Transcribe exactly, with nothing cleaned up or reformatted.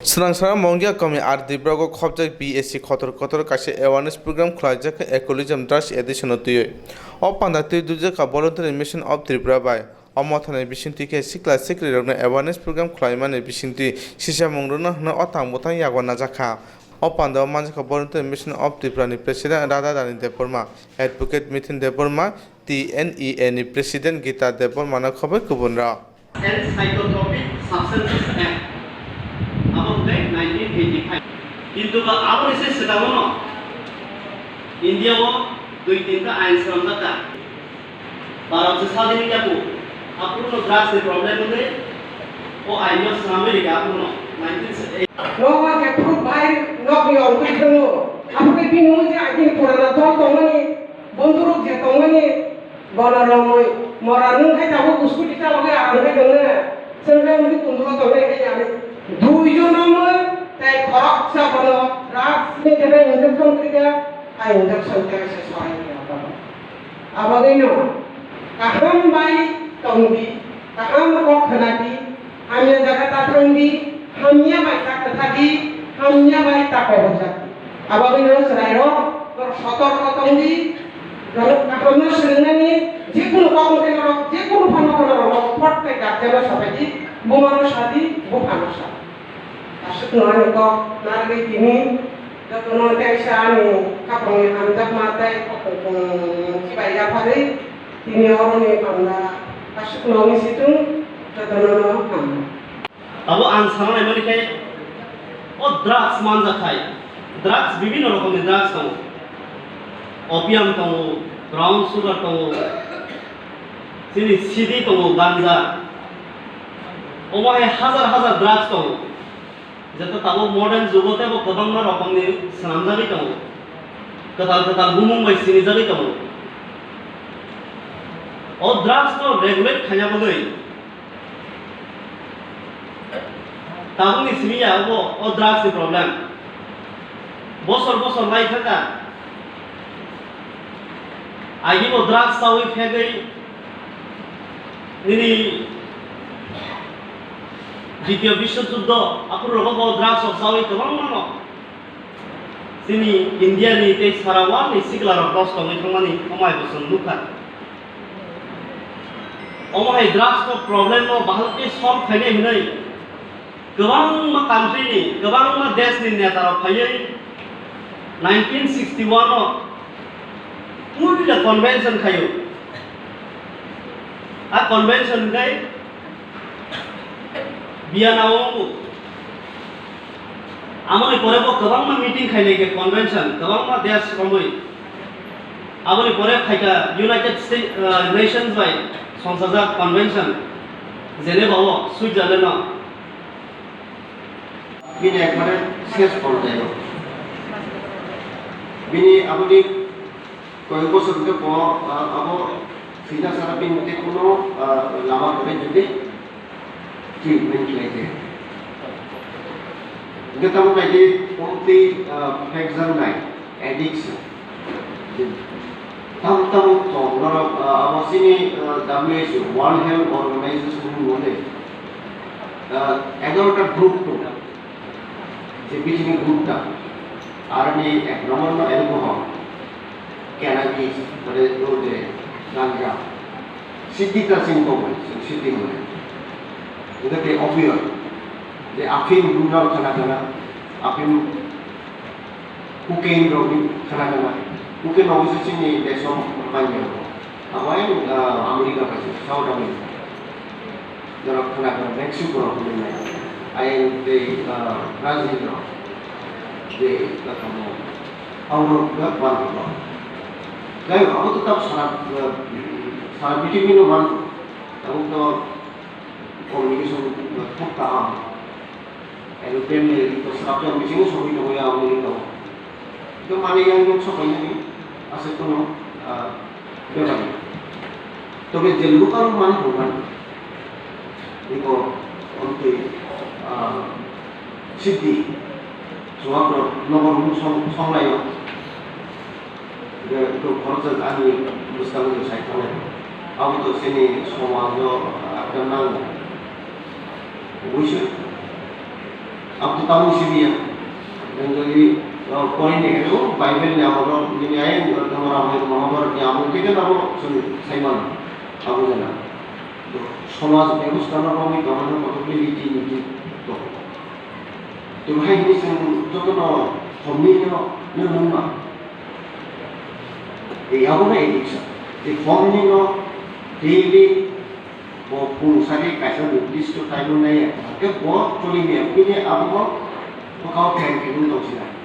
Swnangsara Mongia Komi R D block o khopjak B S C kotor kotor kaisa awareness program khwlaijak kha alcoholism drugs addiction no twiwi. O panda twi dujak kha Voluntary Mission of Tripura bai. O mothani bisingtwi khe sikla siklirokno awareness program khwlaimani bisingtwi sisamung rwna hwnwi o tang bwthang yago najak kha. O pandao manjakha Voluntary Mission of Tripura ni President Radha Rani Debbarma, Advocate Mithin Debbarma, T N E A ni President Gita Debbarma no khobwi kubun rok. And Psychotropic Substances Act, abo hwnkhe nineteen eighty-five. Kintu ba aboni se swkango no India o dui tinta ain swnamjak kha. Bharat se sadin ya ko, aphuru no drugs ni problem wngwi o ain no swnamwi rikha aphuru no nineteen eighty. Nogo je phuru bai nokni ongtwi thwngo, aphuru bini mung je agini purana dol tongmani, bondhurok je tongmani, bono romwi mora nwng khai tabuk scooty chalogwi aram khai tongna, chwng khai wngwi kunduro tongnai khai ani. Duijon romwi tei khoroksa bono drugs ni jagao injection kwrwikha, a injection tei se sorai rikha bono. Abagwino kaham bai tongdi, kaham kok khwnadi, hamya jaga ta thangdi, hamya bai ta kwthadi, hamya bai ta koborjakdi. Abagwino chwrairok norok sotorko tongdi, norok kahamno swrwngnani, jekunu kok wngkhe norok, jekunu phano phano norok phot khe guardian-no sabaidi, bumano sadi, buphano sa. Aswkno ani kok narwgwi tini jotono teisa ani khapangni hamjakma tei khopung chibai yapharwi tini oroni panda aswkno wngwi situng jotono no hamjak. Abo ang sana naimani khe o drugs manjak khai, drugs bibhinno rokomni drugs tongo, opium tongo, brown sugar tongo, chini C D tongo, ganja, omo hai hajar hajar drugs tongo. Jeto tabuk modern jugo teibo kwbangma rokomni swnamjagwi tongo, kwtal kwtal bumung bai sinijagwi tongo. O drugs no regulate khaina bagwi tabukni simi ya obo o drugs ni problem. Bosor bosor lai thangkha. Agibo drugs chawi phegwi nini Ditiyo Biswa Juddho aphuru rogo bo drugs rok chawi kwbangma no chini India ni tei sara world ni sikla rok dos tongwi thangmani omo hai bo chwng nukha. Omo hai drugs no problem no bahai khe solve khainai hwnwi kwbangma country ni, kwbangma desh ni neta rok phaiwi nineteen sixty one o puila convention khaio. A convention hwnkhe Vienna o wngo. Amoni pore bo kwbangma meeting khainai khe convention, kwbangma desh romwi. Aboni pore phaikha United States, uh, Nations bai songchajak convention Geneva o, Switzerland o. Bini ekbare ses porjai o. Bini aboni koyek bosor hwnkhe bo, ah, abo thwina sara bini tei kuno, ah, lama kwrwi jodi treatment khlai khe. Hwnkhe tamo naidi, omtwi, ah, phekjaknai addiction. Tamo tamo tong norok, ah, abo chini, ah, W H O, World Health Organization ni mode, ah, egarota group tongo. Je bini group ta, aroni ek number no alcohol, cannabis, mane o je ganja, C D ta chini kok bai, C D mane. Hwnkhe tei opioid, je afim hwnwi khana khana, afim, cocaine rok ni khana khana, cocaine rok se chini desh o manya. Abo ayang, ah, America bai se, South America. Norok khwna khwna Mexico rok hwnwi nai. Ayang tei, ah, Brazil rok. Je, ah, tamo, Europe ga ban rok. Jai hok, abo to tab sara, ah, sara prithibi no man. Abo to communication, ah, thok kaham. European ni to srapjak bisingo sogwi tongo ya, aboni no. To mani yang nok sobai nani, ase kono, ah, bebari. Tobe je local man hwnmani, iko omtwi, ah, city, chuwak rok nogor hwn song, songlaio. Iko khoroksa ani bwskango sai thangnai. Abo to chini somajo, ah, ekta nango. Buisu. Abo to tabuk simi ya. Nwng jodi, uh, porini hwnkhe o Bible ni abo no nini ayang, uh, Ramayan, Mahabharata ni abo khe khe abo chwng sai mano. Abo jana. To somaj bebosta no romwi tongna khe kotokli riti niti tongo. To hai hwnwi chwng jotono homni no nung nung ma. Ei abo no education. Ei homni no daily bo phung sari kaisa nirdisto time o nai ya. Hwnkhe bo choli maya bini abo no bwkha o phan khe nung tong sina.